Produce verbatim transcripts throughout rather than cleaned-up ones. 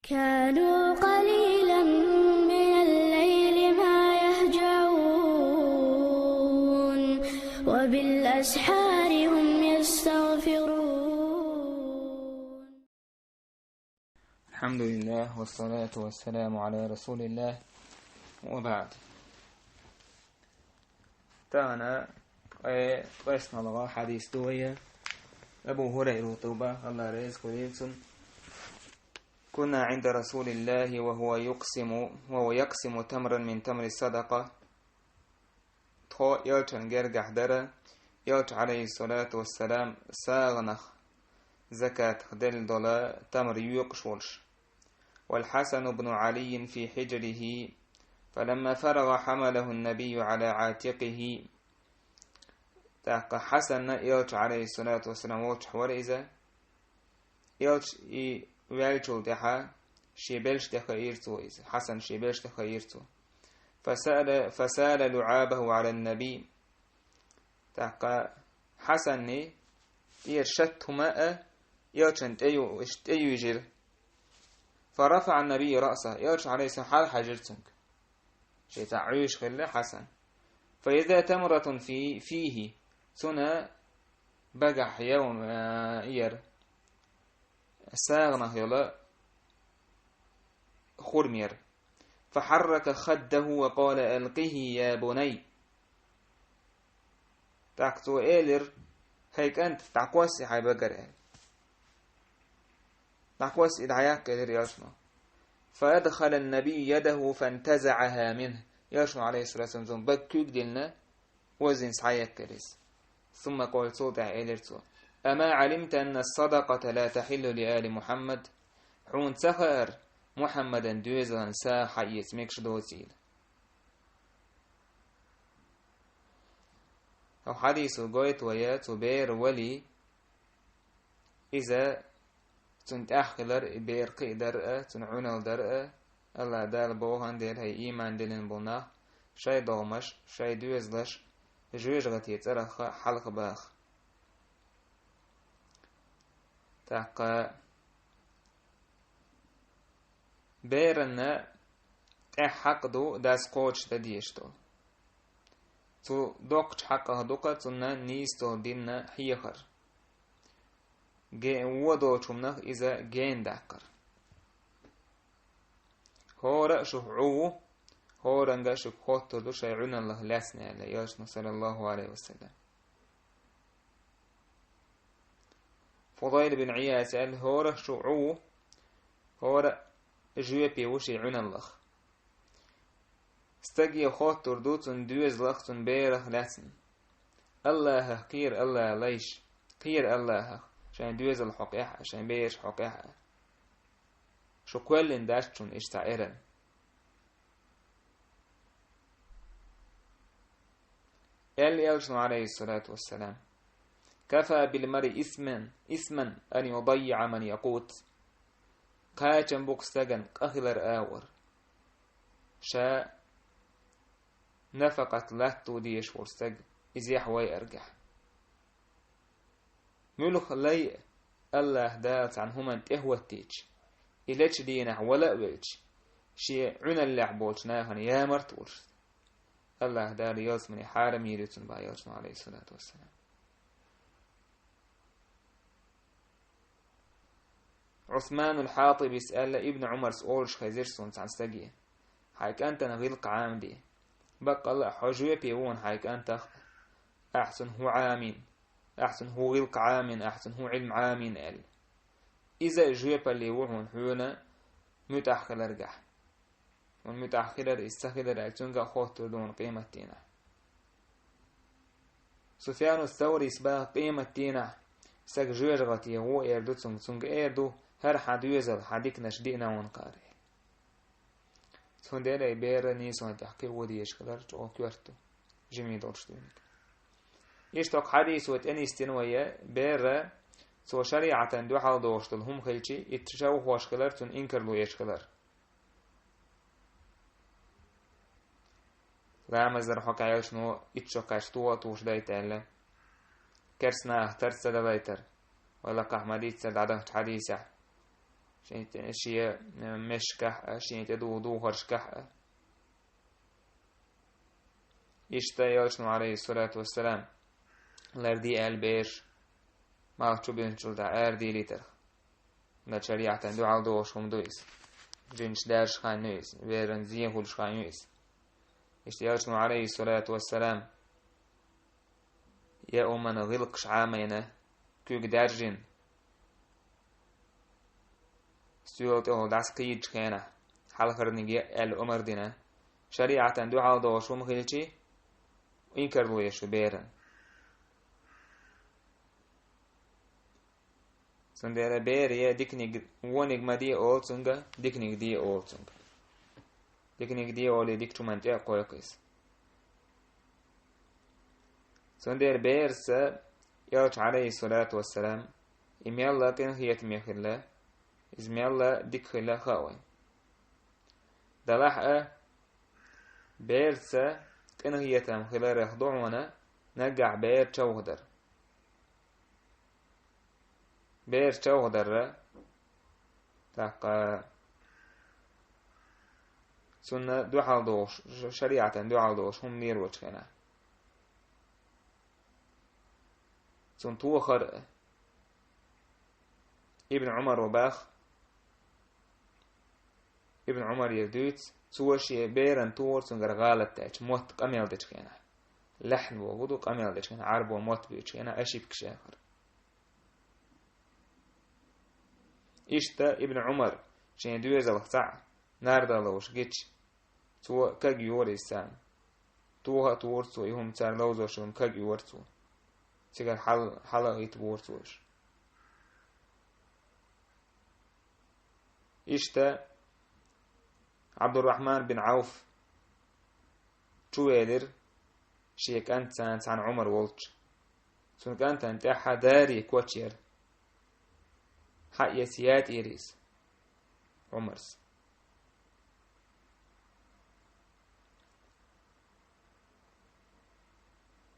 كانوا قليلا من الليل ما يهجعون، وبالأسحار هم يستغفرون. الحمد لله، والصلاة والسلام على رسول الله، وبعد. Тахана, э, къоастамалгӀа хьадис ду вай, Абу Хурайрата, Аллах реза хуьлийла цунна: «كنا عند رسول الله وهو يقسم، وهو يقسم تمرا من تمر الصدقة». Тхо Элчан гергахь дара, Элча, عليه الصلاة والسلام, сагӀанах, закатах делла дола тамар йоькъуш волуш. «والحسن بن علي في حجره، فلما فرغ حمله النبي على عاتقه». ТӀаккха Хьасан Элча, عليه الصلاة والسلام, волчохь вара иза. Элча и ваьллачул тӀаьхьа шен белш тӀе хаийра цо иза. Хьасан шен белш тӀе хаийра цо. «فسال، فسال لعابه على النبي». ТӀаккха Хьасанна тӀера шатта хӀума а Элчан тӀе ю-, иштта тӀеюьйжира. «فرفع النبي رأسه», Элча, عليه السلام, хьалхьаьжира цуьнга. Шен цхьа Ӏуьйш хилла Хьасан. «فإذا تمرة في، فيه», цуьнан багахь ял, а, яра, сагӀанах йолу хурма яра. «فحرك خده وقال: ألقه يا بني». ТӀаккха цо элира: «ХӀай кӀант, дӀакхосса хьайн багара», — аьлла. «ДӀакхосса, и дӀаяккха», — элира Элчано. «فأدخل النبي يده فانتزعها منه». Элчано, عليه الصلاة والسلام, цуьнан баг куьйга диллина, оззина схьаяккхира иза. «ثم قال», цул тӀаьхьа элира цо: «أما علمت أن الصدقة لا تحل لآل محمد؟» Хьуна ца хаьара, Мухьаммадан доьзална сагӀа хьаэца мегаш доцийла? Хьо хьадисо гойту вай, цу бера валий, иза цунна тӀехь хилар, и бер кхиадар а, цунна Ӏуьнал дар а, Аллах Дала боху дела, хӀай ийман диллина болу нах, шайн догӀмаш, шайн доьзалаш жоьжахатин цӀарах хьалха баха. ТӀаккха беранна тӀехь хьакъ ду дас кхочушдан дезаш долу. Цу доккхачу хьакъах ду-кх цунна нийсо дина хьехар. Ге-, вон долчу хӀуманах иза гена даккхар. ХӀора а шух Ӏу ву, хӀоранга а шуьга хоттур ду шайн Ӏуьналлах лаьцна, аьлла Элчано, саллаллаху алейхи ва саллям. Фудайл бин Ӏияс аьлла: «ХӀора а шух Ӏу ву, хӀора а жоьпе ву шен Ӏуьналлах. Стаге хоттур ду цунна доьзалах, цунна берах лаьцна. Аллахах кхера, Аллах лайш, кхера Аллахах, шайн доьзал хьокъехь а, шайн бераш хьокъехь а. Шу кхоьллина дац шуна иштта цхьа эрна». Аьлла Элчано, алейхиссалату вассалам: «كفى بالمرء إثما، إثما أن يضيع من يقوت». Кхачам бу-кх стагана къа хилар агӀор, ша нафакъат латто дезаш волу стаг изехь вай аргахь. Муьлха лай а Аллаха Дала цхьана хӀуманна тӀехӀоттийча, и лечу дийнахь вала а велча, шен Ӏуьналлехь болчу нахана ямарта а волуш, Аллаха Дала ялсамане хьарам йийр ю цунна, боху Элчано, алейхиссалату вассалам. Ӏусманул Хьатибис аьлла: «Ибн Ӏумарс олуш хезира суна цхьана стаге: „Хьайн кӀантана гӀиллакх Ӏамаде. Баккъалла а хьо жоьпе ву хьайн кӀантах, ахь цунна хӀун Ӏамийна, ахь цунна хӀун гӀиллакх Ӏамийна, ахь цунна хӀун Ӏилма Ӏамийна“, аьлла. Иза жоьпалле ву хьуна хьуна муьтӀахь хиларгахь. Хьуна муьтӀахь хилар, иза ца хилар аьлла, цуьнга а хоттур ду хьуна къематдийнахь». Суфьяну Саврис боху: «Къематдийнахь стаг жоьжахате гӀо эр ду цуьнга, цуьнга эр ду: „ХӀара хьан доьзал, хьан диканаш диъна хьуна кхара“». Цундела и бер нийсонан тӀехь кхио дезаш хилар чӀогӀа коьрта ду, жима долуш дуьйна. Иштта хӀокху хьадисо тӀе нисдина вай, бер, цо шариӀатана дуьхьал дохуш долу хӀума хилча, и тешавхош хилар, цунна инкарло еш хилар. Ламазара хьокъехь Элчано итт шо кхаьчна тоха а тухуш дайта аьлла. Керстанах тарца ца далайтар, вай лакхахь ма-дийццара дӀадахча хьадисехь. Шен тӀе-, шен, э, мешкахь а, шен тӀе ду-, духаршкахь а. Иштта Элчано, алейхиссалату вассалам, ларде аьлла бераш, малх чу бинчул тӀаьхьа арадийлийтарх. Ма шариӀатан дуьхьал догӀуш хӀума ду иза. Жинаш даьржа хан ю иза, беран зен хуьлуш хан ю иза. Иштта Элчано, алейхиссалату вассалам, я умана гӀиллакхаш Ӏамийна, куьг даьржина, стоьла тӀехула дӀасакхийдачу хенахь, хьалхарниг яа аьлла омра дина, шариӀатан дуьхьал догӀуш хӀума хилчи, инкарло еш ву беран. Цундела бер е диканиг, вониг ма де олу цуьнга, диканиг де олу цуьнга. Диканиг де олий, дикачу хӀуманна тӀе а кхойкху иза. Цундела бераца Элча, алейхиссалату вассалам, и мелла къинхетаме хилла, иза мелла дика хилла хаьа вайн. Делахь а, бераца къинхетам хиларх ду хьуна наггахь бер човхадар. Бер човхадарра, тӀаккха цунна дуьхьал догӀуш, ш-, шариӀатан дуьхьал догӀуш хӀума лелочу хенахь. Цунна тохар а. Ибн Ӏумаро баха, Ибн Ӏумарера дуьйцу, цо шен беран тохар цуьнгара гӀалат даьлча, мотт къамел дечу хенахь. Лаьхьна бохург ду, къамел дечу хенахь, Ӏарбо мотт буьйцучу хенахь, ошибка яхар. Иштта Ибн Ӏумар шен доьзалх цхьаъ нарда ловш гича, цо каг йора иза царна. Тоха а тухура цо и хӀума, цара ловзош йолу каг йора цо. Цигара хьал-, хьала а хӀиттабора цо уьш. Иштта Ӏабдуррахьман бин Ӏауф чувелира шен кӀантана цхьаьна Ӏумар волчу. Цуьнан кӀантана тӀаьхьа даре коч яра. Хьаэца ятӀера иза Ӏумарс.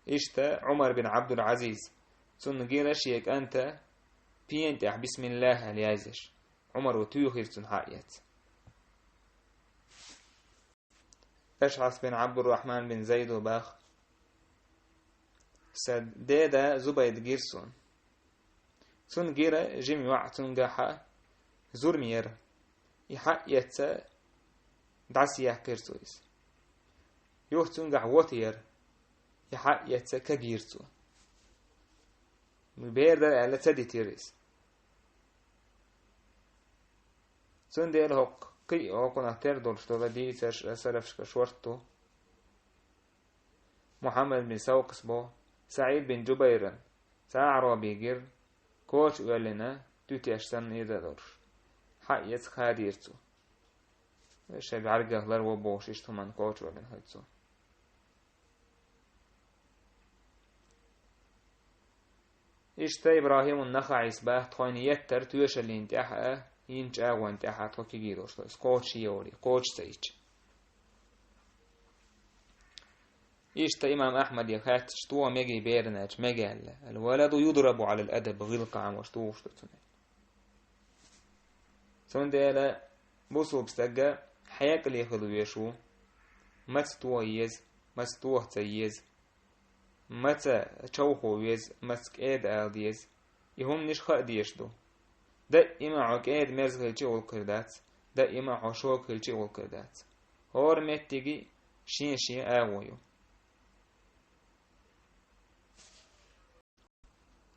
Иштта Ӏумар бин Ӏабдул-Ӏазиз, цунна гира шен кӀанта пена тӀехь бисмиллахӀ аьлла язъеш. Ӏумаро туьйхира цунна хьаэца. Ашхьас бин Ӏабдуррахьман бин Зайдо баха: «Сан деда Зубайда гира суна. Цунна гира жима йоӀ, цуьнгахь зурма яра. И хьаэца дӀасаяьккхира цо иза. Юха цуьнгахь вота яра. И хьаэца кагийра цо. Бер дара аьлла ца дитира иза». Цундела хӀокху кхин а хӀокхунах тера долуш долу дийцарш а салафашкара шорта ду. Мухьаммад бин Савкъас боху, СаӀид бин Джубайран цхьа а Ӏараби гира, коча оьллина, туьтеш санна иза а долуш. Хьаэца хадийра цо. Шайн бӀаьргех ларво бохуш, иштта хӀуманна коча оьллина хилла цо. Иштта ИбрахӀимун-Нахаъис баха, тхойна еттара тоьшаллин тӀехь а, йинчу агӀонна тӀехь а тхо кегий долуш ду иза, кхочуш йолий, кхочуш ца йича. Иштта имам Ахьмаде хаьттича, тоха мегий берана аьлча, мега аьлла. «Ал-валаду юдрабу Ӏалал-адаб», гӀиллакх Ӏамош тухуш ду цунна. Цундела бусулба стаг хьекъале хила везаш ву, маца тоха еза, маца тоха ца еза, маца човхо веза, маца кӀеда ала деза, и хӀуманаш хаа дезаш ду. Даима хьо кӀеда мерза хилча а гӀуллакх хир дац, даима хьо шога хилча а гӀуллакх хир дац. ХӀора меттиге шен-шен агӀо ю.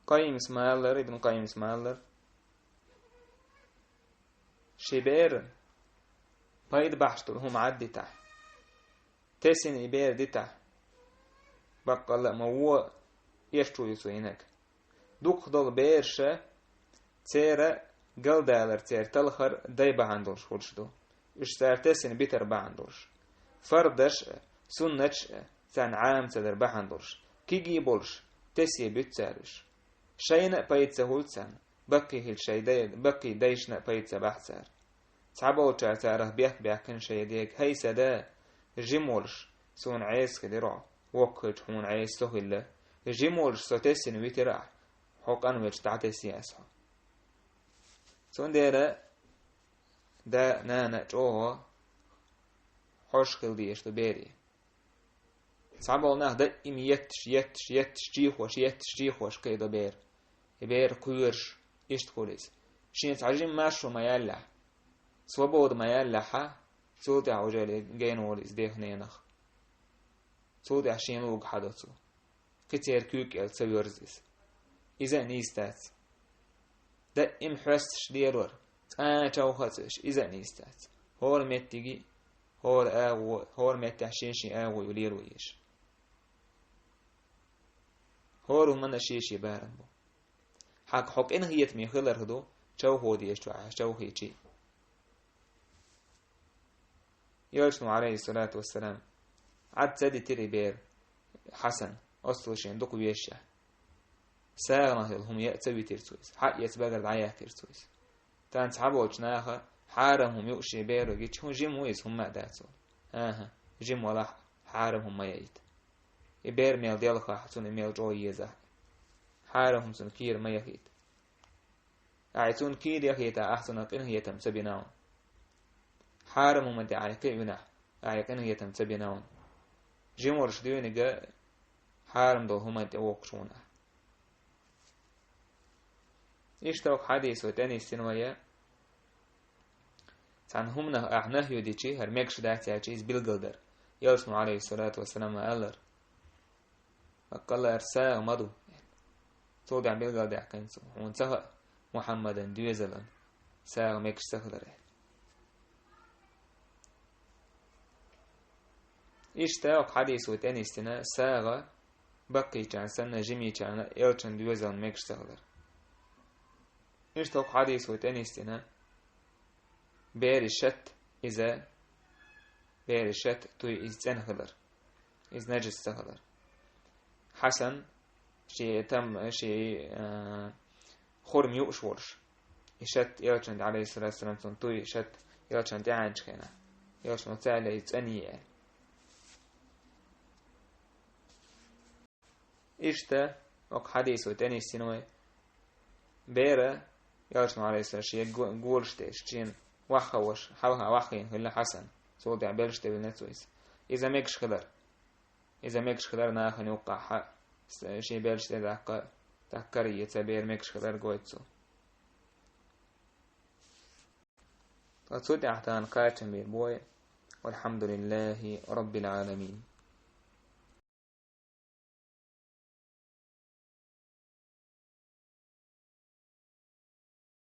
Къаййимас ма-аллара, Ибн Къаййимас ма-аллара, ши бер пайда бахьаш долу хӀума Ӏад дитахь, тесина и бер дитахь, баккъалла а ма вон эшчу ю цу йинаг. Дукхах долу бераша церан галдалар, церан талхар дай бахьана долуш хуьлуш ду. Уьш цара тесина битар бахьана долуш. Фардаш а, суннаташ а царна Ӏама ца дар бахьана долуш. Кегий болуш, тесе буьту цара уьш. Шайна а пайда ца хуьлу царна, баккхий хилча шайн дай-, баккхий дайшна а пайда ца бахь цара. Цхьаболчара царах бехк баьккхина шайн дега: «ХӀай сан да, жима волуш, суна Ӏеса хилира хьо, воккха хилча хьуна Ӏеса со хилла. Жима волуш со тесина витира ахь, хьо къанвелча дӀатесна ас хьо». Цундела Да, нана чӀогӀа хьожаш хила дезаш ду берий. Цхьаболу нах даим етташ, етташ, етташ, чийхош, етташ, чийхош кхийдо бер. И бер кхоьруш, иштта хуьлу иза. Шен цхьа жима маршо ма яьллехь, свобода ма яьллехьа, цул тӀаьхьа уже гена волу иза деха ненах. Цул тӀаьхьа шен лугу хьадо цо. Кхин церан куьйга кӀел ца воьрзу иза. Иза а нийса дац. Даим хьоьсташ лелор, цкъа а чӀогӀа хаза веш, иза а нийса дац. ХӀора меттиге, хӀора агӀо, хӀора меттехь шен-шен агӀо ю лело езаш. ХӀора хӀуманна шен-шен барам бу. Хьан хьо къинхетаме хиларх ду, човхо дезаш чохь човхийчий. Элчано, алейхиссалату вассалам, Ӏад ца дитира и бер Хьасан, оццул шен дукха вешшехь. СагӀанах йолу хӀума яа ца витира цо иза, хьаэца багара дӀаяьккхира цо иза. Тхан цхьаболчу наха хьарам хӀума юуш шен беро гича, хӀун жима ву иза, хӀумма а дац олу. ХӀан-хӀа, жима валахь, хьарам хӀума ма яийта. И бер мел делхахь, цунна и мел чӀогӀа езахь. Хьарам хӀума цунна кийра ма яхийта. Ахьа цунна кийра яхийтахь, ахьа цунах къинхетам ца бина хьуна. Хьарам хӀуманна тӀе ахьа кхиъ винахь, ахьа къинхетам ца бина хьуна. Жимарш дуьйна хьарам долу хӀуманна тӀе воккхуш ву ахьа. Иштта хӀокху хьадисо тӀе нисдина вай, цхьана хӀуманах ахьа нахью дичи, хӀара мегаш дац аьлчи, иза билгалдар. Элчано, алейхиссалату вассалам, ма аллара: «Аккалара сагӀа ма ду». Цул тӀаьхьа билгалдаьккхина цо: «Хьуна ца хаьа Мухьаммадан доьзалан сагӀа мегаш ца хилар?» Иштта хӀокху хьадисо тӀе нисдина сагӀа баккхийчарна санна, жимийчарна элчан доьзална мегаш ца хилар. Иштта хӀокху хьадисо тӀе нисдина берийн шатта иза, берийн шатта туй иза цӀена хилар, иза нажас ца хилар. Хьасан шен там, шен, а, хурма юуш волуш, и шатта элчан, алейхиссалату вассалам, цунна туй шатта элчан тӀаьхьенчу хенахь, элчано ца аьлла иза цӀена йи аьлла. Иштта хӀокху хьадисо тӀе нисдина вай, бер элчано, алейхиссалам, шен го-, голаш деш, шена ваххаваш, хьалха ваххийна хилла Хьасан, цул тӀаьхьа белш тӀе вина цо иза. Иза мегаш хилар. Иза мегаш хилар нахана юккъахь, с-, шен белш тӀе даккха, даккхар а, и ца бер мегаш хилар гойту цо. Ткъа цу тӀехь тахана кхачам бийр бу вай. Валхьамдулиллахи Раббил Ӏаламин.